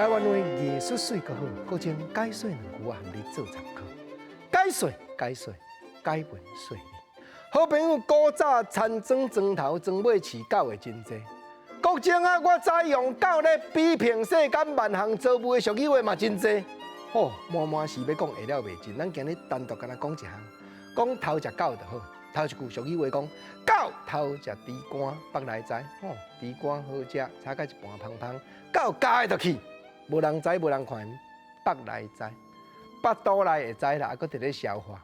台灣話藝術媠閣好，閣將解說兩句啊，予你做參考。解說解說解文說理。好朋友古早田莊磚頭磚尾飼狗的真濟。國政啊，我知用狗咧比拼世間萬項造物的俗語話嘛真濟。吼，滿滿是欲講會了袂盡，咱今日單獨敢若講一項，講偷食狗就好。頭一句俗語話講，狗偷食豬肝，腹內知，吼，豬肝好食，炒甲一盤芳芳，狗咬就去，無人知無人看，腹內知，腹肚內會知啦，啊，閣佇咧消化。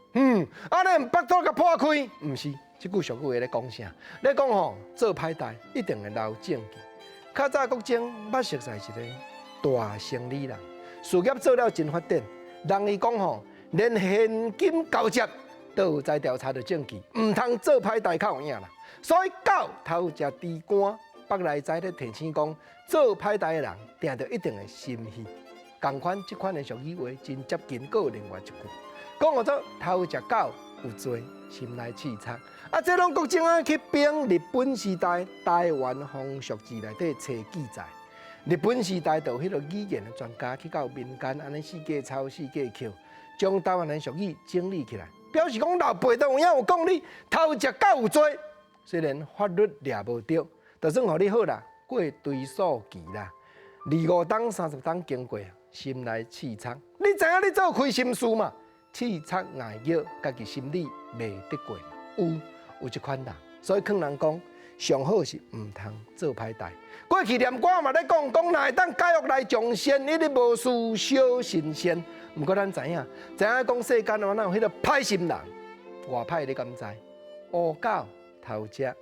啊，你毋腹肚共破開，毋是，這句俗語話咧講啥？咧講吼，做歹代一定會留證據。較早國政捌熟似一個大生理人，事業做了真發展，人伊講吼，連現金交接都有在調查著證據，毋通做歹代較有影啦。所以狗偷食豬肝，腹內知咧提醒講，做歹代的人，定著一定會心虛。仝款這款的俗語話真接近，閣有另外一句，講號做偷食狗有罪，心內刺鑿。啊，這攏國政啊去編日本時代台灣風俗誌內底揣記載。日本時代就彼個語言的專家去到民間，按呢四界抄四界抾，將台灣的俗語整理起來，表示講老輩都有影有講你偷食狗有罪，雖然法律掠無著，就算予你好啦，過追訴期啦，25冬30冬經過，心內刺鑿，你知影你做虧心事嘛？刺鑿硬叫，家己心裡袂得過，有這款人，所以勸人講，上好是毋通做歹代。過去念歌嘛咧講，講若會當解厄來從善，一日無事小神仙。毋過咱知影，知影講世間哪有彼個歹心人，偌歹你敢知？烏狗偷食，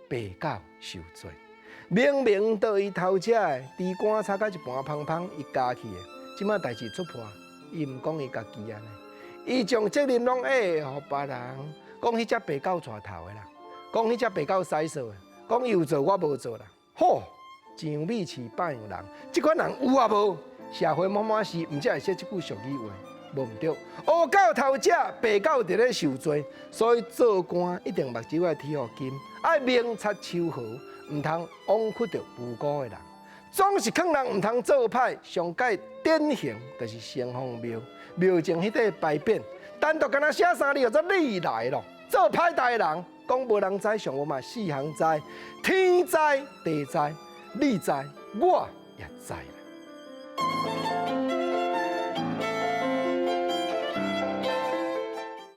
白狗受罪。明明都伊偷食的，豬肝炒甲一盤芳芳，伊咬去的。這擺代誌出破，伊毋講伊家己按呢，伊將責任攏會予別人，講彼隻白狗帶頭的啦，講彼隻白狗使數的，講伊有做我無做啦。吼，一樣米飼百樣人，這款人有抑無？社會滿滿是，毋才會說這句俗語話，無毋對。烏狗偷食，白狗佇咧受罪，所以做官一定目睭愛鐵予金，愛明察秋毫，毋通枉屈著無辜的人。總是勸人毋通做歹，上蓋典型就是城隍廟廟前彼塊牌匾，單獨敢若寫三字叫做你來囉。做歹代的人，講無人知，上無嘛四項知，天知地知，你知，我也知啦。